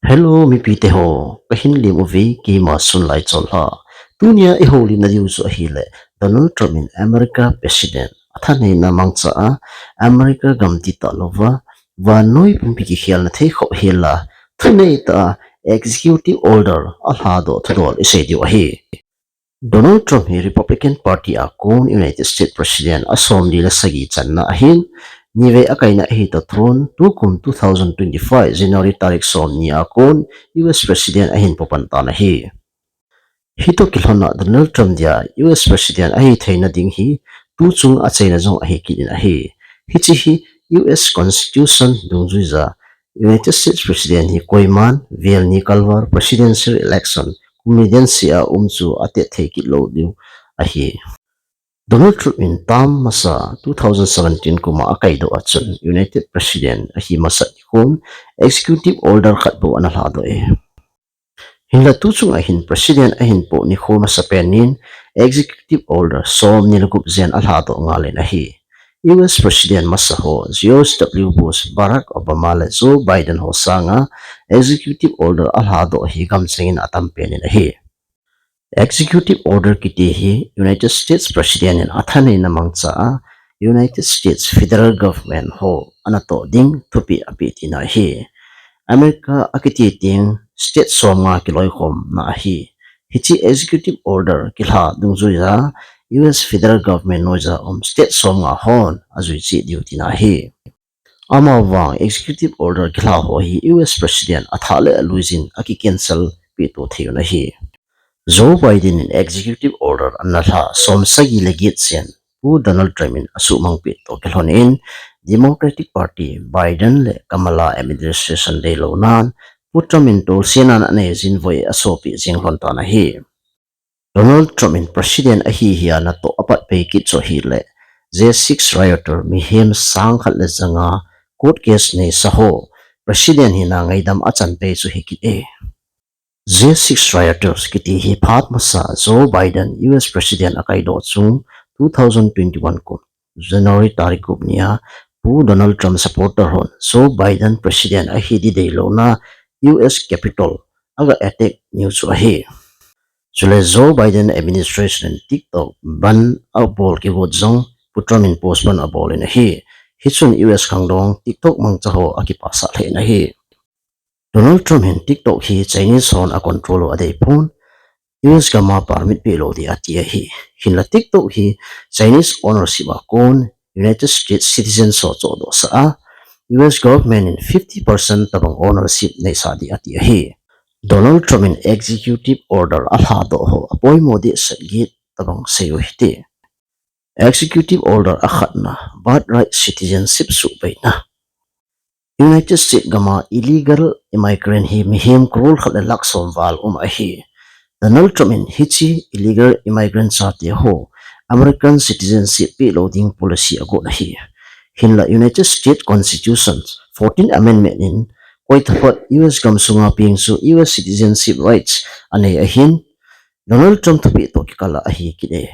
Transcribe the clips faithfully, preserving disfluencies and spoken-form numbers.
Hello, mipite ho, kahin lim uve, keima Sunlai Cholha. Tunia i houlimna diu chu ahile, Donald Trump in America President athaneina mangcha a, America gam ti talouva, vannoi pumpi kikhelna thei khop hela, thanei tah a Executive Order alhadoh thudol isei diu ahi. Donald Trump hi Republican Party a kon United States President a somli le sagi channa ahin, nivei akaina ahi tah tron, tukum two thousand twenty-five January tarik somni a kon U S President ahin popan tan ahi. Hitoh kilhonna Donald Trump dia U S President ahi theina ding hi tuchung achaina jong ahi kit in ahi. Hiche hi U S Constitution dungjuija United States President hi koiman velni kalval presidential election kum ni den seh a um chu atet thei kit lou diu ahi. Donald Trump in term masa two thousand seventeen kum a akaidoh a chun United President ahi masat nikhon Executive Order khat bou ana lhadoh e. Hinla tuchung ahin President ahin poh nikho masapen in Executive Order somni le gup jen alhadoh ngal in ahi. U S President masa ho George W Bush, Barack Obama le Joe Biden ho sanga Executive Order alhadoh hi gamcheng in atam pen in ahi. Executive Order kiti hi United States President in athaneina mangcha a United States Federal Government ho anatoh ding thupeh apeh tina ahi. America akiti teng state somnga kiloikhomna ahi. Hiche Executive Order kilha dungjuija U S Federal Government noiya um state somnga hon ajui cheh diu tina ahi. Amavang Executive Order kilha ho hi U S President athah le aluijin akicancel pehto thei u ahi. Joe Biden in Executive Order ana lha somsagi le get chen Pu Donald Trump in asuhmang pehto kilhon in Democratic Party Biden le Kamala administration deilou nan Pu Trump in tolsenan anei jin voi asopeh jing lhon tan ahi. Donald Trump in President ahi hia natoh apat pei kit chu ahile, J six rioter mihem sangkhat le janga court case neisa ho President hina ngaidam achan pei chu hi kit e. J six rioters kiti hi phat masa Joe Biden U S President akaidoh chung two thousand twenty-one kum January tarik gup nia Pu Donald Trump supporter hon Joe Biden President ahi ding deilouna U S Capitol aga attack niu chu ahi. Chule Joe Biden administration in TikTok ban abol kigot jong Pu Trump in postpone abol in ahi. Hichun U S khangdong TikTok mangcha ho akipasah lheh in ahi. Donald Trump hin TikTok hi Chinese hon acontrol u adeipon, U S gam a permit pehlou ding ati ahi. Hinla TikTok hi Chinese ownership a kon United States citizens ho chohdohsah a, U S government in fifty percent tabang ownership neisah ding ati ahi. Donald Trump in executive order alhadoh ho apoimo dehset get tabang seiyu hite. Executive order akhatna, birthright citizenship suhbeina. United States gam a illegal immigrant hi mihem crore khat le lakh som val um ahi. Donald Trump in hiche illegal immigrant chate ho American citizenship pehlou ding policy agot ahi. Hinla United States Constitution fourteen Amendment in koi taphot U S gam sunga peng chu U S citizenship rights anei ahin, Donald Trump thupeh toh kikal a ahi kit e.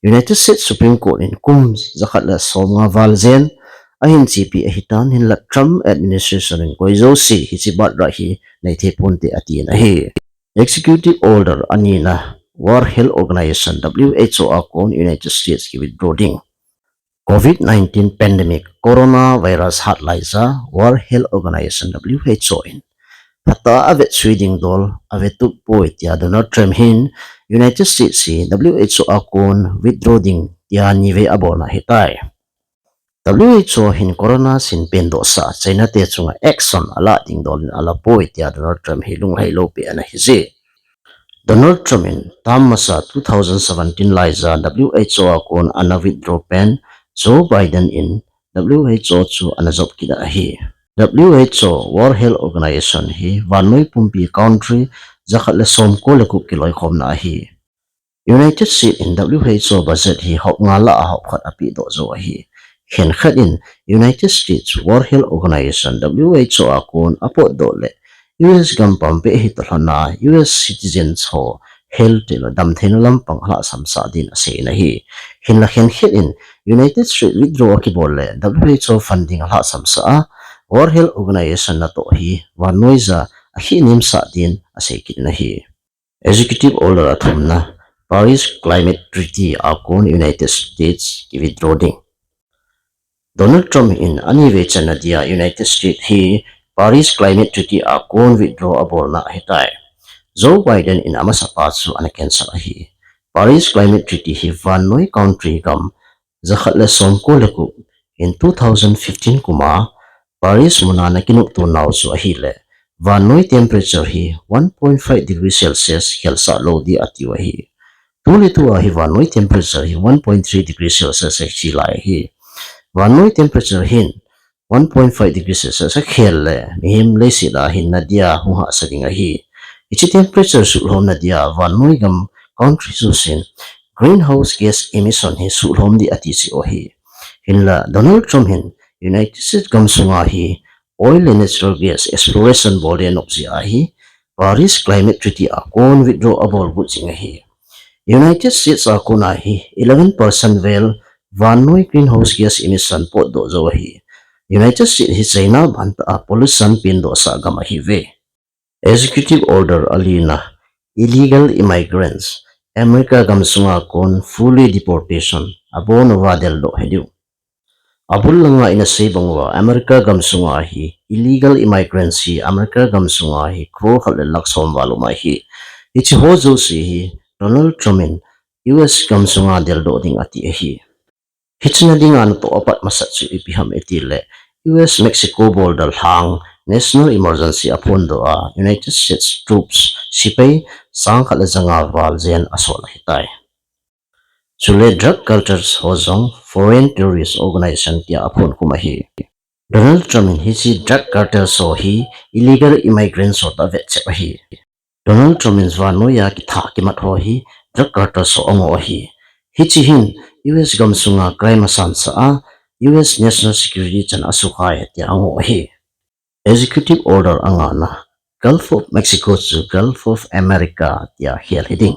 United States Supreme Court in kum jakhat le somnga val jen ahin chepi ahitan, hinla Trump administration in koi jouse hiche birthright hi neithei ponte atin ahi. Executive order anina, World Health Organization, W H O a kon United States ki withdraw ding. Covid nineteen pandemic, coronavirus hat laija, World Health Organization, W H O in phatah a avetsui ding dol avetup poi tia Donald Trump hin United States hi W H O a kon withdraw ding tia nivei abolna ahitai. W H O hin corona sin pendohsah China te chunga action alah ding dol in alapoi tia Donald Trump hi lunglhailou peh ana hije. Donald Trump in term masa two thousand seventeen laija W H O a kon ana withdraw pen Joe Biden in W H O chu ana jop kit ahi. W H O, World Health Organization hi vannoi pumpi country jakhat le somko le gup kiloikhomna ahi. United States in W H O budget hi hop nga lah a hop khat apehdoh jou ahi. Khenkhat in United States World Health Organization, W H O a kon apotdoh le U S gam pumpi ahi toh lhon a U S citizens ho health le damtheina lampang alhahsamsah din asei in ahi. Hinla khenkhat in United States withdraw akibol le W H O funding alhahsamsah a, World Health Organization natoh hi vannoija akhe nemsah din asei kit in ahi. Executive Order athumna, Paris Climate Treaty a kon United States ki withdraw ding. Donald Trump in anivei channa dia United States hi Paris Climate Treaty a kon withdraw abolna ahitai. Joe Biden in amasapa chu ana cancel ahi. Paris Climate Treaty hi vannoi country gam jakhat le somko le gup in two thousand fifteen kum a Paris muna ana kinopto nau chu ahile, vannoi temperature hi one point five degree Celsius khelsah lou ding atiu ahi. Tuni tua hi vannoi temperature hi one point three degree Celsius ahi lai ahi. Vannoi temperature hin one point five degree Celsius akhel le, mihem leiset a hinna dia hung hahsa ding ahi. Hiche temperature suhlhomna dia vannoi gam country jousen greenhouse gas emission hi suhlhom ding ati cheh u ahi. Hinla Donald Trump hin United States gam sunga hi oil le natural gas exploration bol ding anop jeh ahi, Paris Climate Treaty a kon withdraw abol got jing ahi. United States a kona hi eleven percent vel vannoi greenhouse gas emission potdoh jou ahi. United States hi China bantah a pollution pendohsah gam ahiuve. Executive Order alina, illegal immigrants, America gam sunga kon fully deportation, abon uva deldoh hih diu. Abul langa ina sei bang uva, America gam sunga hi illegal immigrants hi America gam sunga hi crore khat le lakh som val um ahi. Hiche ho jouse hi Donald Trump in U S gam sunga deldoh ding ati ahi. Hiche na dinga natoh apat masat chu ipi ham itile, U S Mexico border lhang national emergency aphondoh a, United States troops sepai sang khat le ja nga val jen asol ahitai. Chule drug cartels ho jong foreign terrorist organization tia aphonkhum ahi. Donald Trump in hiche drug cartels ho hi illegal immigrants ho toh avet cheh ahi. Donald Trump in vannoi a kitha kimat ho hi drug cartels ho angoh ahi. Hiche hin U S gam sunga crime asansah a, U S national security chan asukhai tia angoh ahi. Executive Order angana, Gulf of Mexico chu Gulf of America tia khel hiding.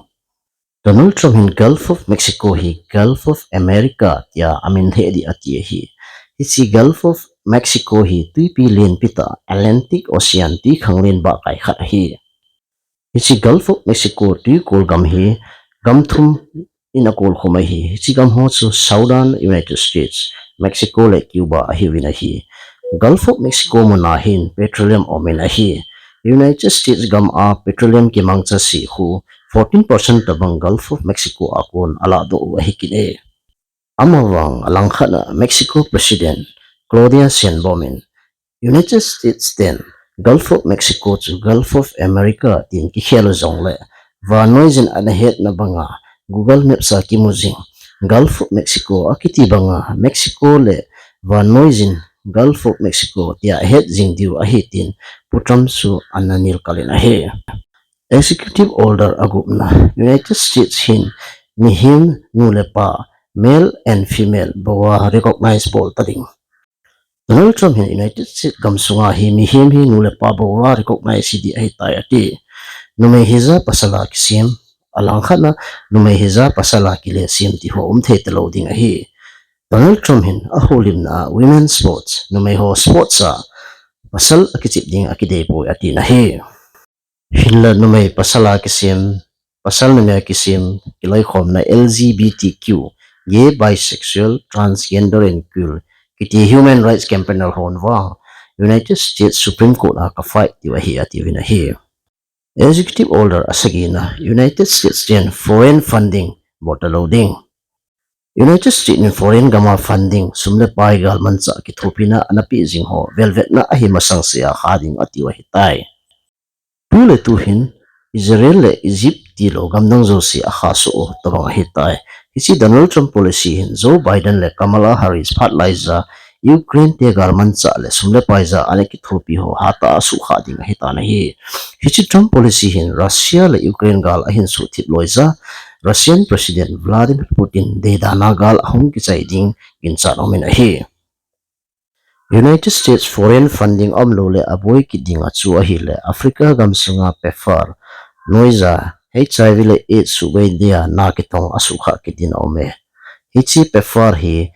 Donald Trump hin Gulf of Mexico hi Gulf of America tia amin lheh ding ati ahi. Hiche Gulf of Mexico hi twipi lenpi tah Atlantic Ocean twikhanglen len bahkai khat ahi. Hiche Gulf of Mexico twikol gam hi gam thum in akolkhum ahi. Hiche gam ho chu Southern United States, Mexico le Cuba ahiuvin ahi. Gulf of Mexico muna hin petroleum aumin ahi. United States gam a petroleum kimangcha seh khu fourteen percent tobang Gulf of Mexico a kon alahdoh u ahi kit e. Amavang alangkhat a Mexico President Claudia Sheinbaum in United States ten Gulf of Mexico chu Gulf of America tin kikhel jongle, vannoijin ana hetna banga Google Maps a kimu jing Gulf of Mexico akiti banga Mexico le vannoijin Gulf of Mexico tia ahet jing diu ahi tin Pu Trump chu ana nilkal in ahi. Executive Order agupna, United States hin mihem nu le pa, male and female bou a recognize bol ta ding. Donald Trump hin United States gam sunga hi mihem hi nu le pa bou a recognize hi ding ahitai ati. Numei hija pasal a kisem, alangkhat a numei hija pasal a kile sem ti ho um thei talou ding ahi. Donald Trump hin aholimna a women's sports, numei ho sports a pasal akichep ding akidei poi atina ahi. Hinla numei pasal a kisem, pasal numei a kisem, kiloikhomna L G B T Q, gay, bisexual, transgender and queer, kiti human rights campaigner hon vang United States Supreme Court a ka fight diu ahi atiuvin ahi. Executive Order asagina, United States ten foreign funding bol talou ding. United States in foreign gam a funding, sum le pai galmanchah kithopina ana peh jing ho velvetna ahi masang sea kha ding atiu ahitai. Tuletu hin Israel le Egypt tilou gamdang jouse akha soh u tobang ahitai. Hiche Donald Trump policy hin Joe Biden le Kamala Harris phat laija Ukraine te galmanchah le sum le paija ana kithopi ho hatah a asuhkhah ding ahitan ahi. Hiche Trump policy hin Russia le Ukraine gal ahin suhthip loija Russian President Vladimir Putin deidana gal ahung kichai ding ginchat aumin ahi. United States foreign funding aumlou le aboi kit ding a chu ahile Africa gam sunga PEPFAR noija H I V le AIDS suhbei dia na kithong asuhkhah kit ding aume. Hiche PEPFAR hi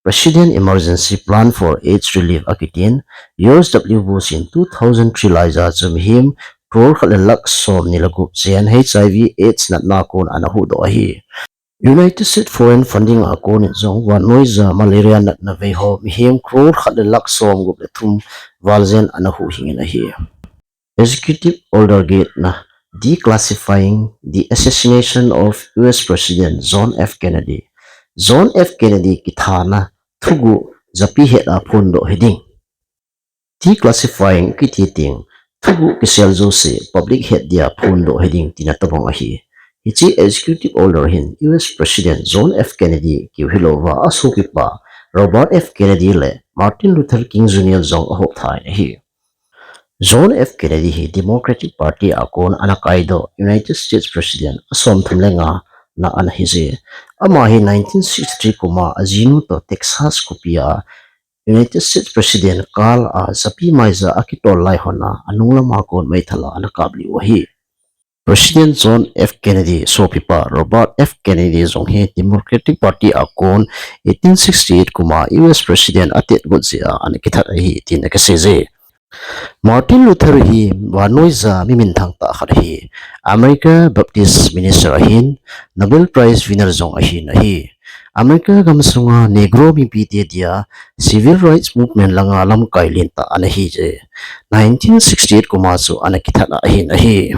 President Emergency Plan for AIDS Relief akitin, George W Bush in two thousand three laiya chu mihem crore khat le lakh som ni le gup chen HIV AIDS natna kon ana huhdoh ahi. United States foreign funding a konin jong vannoija malaria natna vei ho mihem crore khat le lakh som gup le thum val jen ana huhhingin ahi. Executive Order get na, Declassifying the Assassination of U S President John F Kennedy. John F Kennedy kithana thuguh japi het a phondoh hiding. Declassifying kiti teng thuguh kisel jouse public het dia phondoh hiding tina tobang ahi. Hiche Executive Order hin U S President John F Kennedy keu hilouva asopipa Robert F Kennedy le Martin Luther King Junior jong ahop tha in ahi. John F Kennedy hi Democratic Party a kon ana kaidoh United States President asom thum le nga na ana hije. Ama hi nineteen sixty-three kuma ajinu toh Texas khopia United States President kal a japi maija akitol lai hon a anung lama kon meithal a ana kaplih u ahi. President John F Kennedy sopipa Robert F Kennedy jong hi Democratic Party a kon eighteen sixty-eight kuma U S President atet got jeh a ana kithat ahi tin akiseije. Martin Luther hi vannoija mi minthang tah khat ahi. America Baptist Minister ahin, Nobel Prize winner jong ahin ahi. America gamsunga Negro mipite dia Civil Rights Movement langa lamkai lentah ana hije. Nineteen sixty-eight kuma chu ana kithat ahin ahi.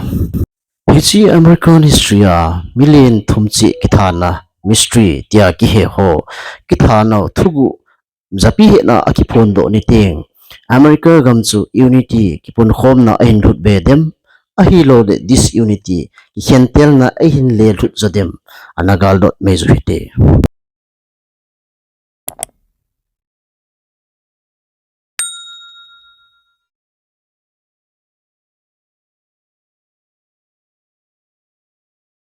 Hiche American history a milen thum cheh kithana mystery tia kihe ho, kithana thuguh japi hetna akiphondoh ni teng America gam chu unity kipunkhomna ahin lhut be dem, ahilouleh disunity kikhentelna ahin lelhut jo dem, ana galdot mei u hite.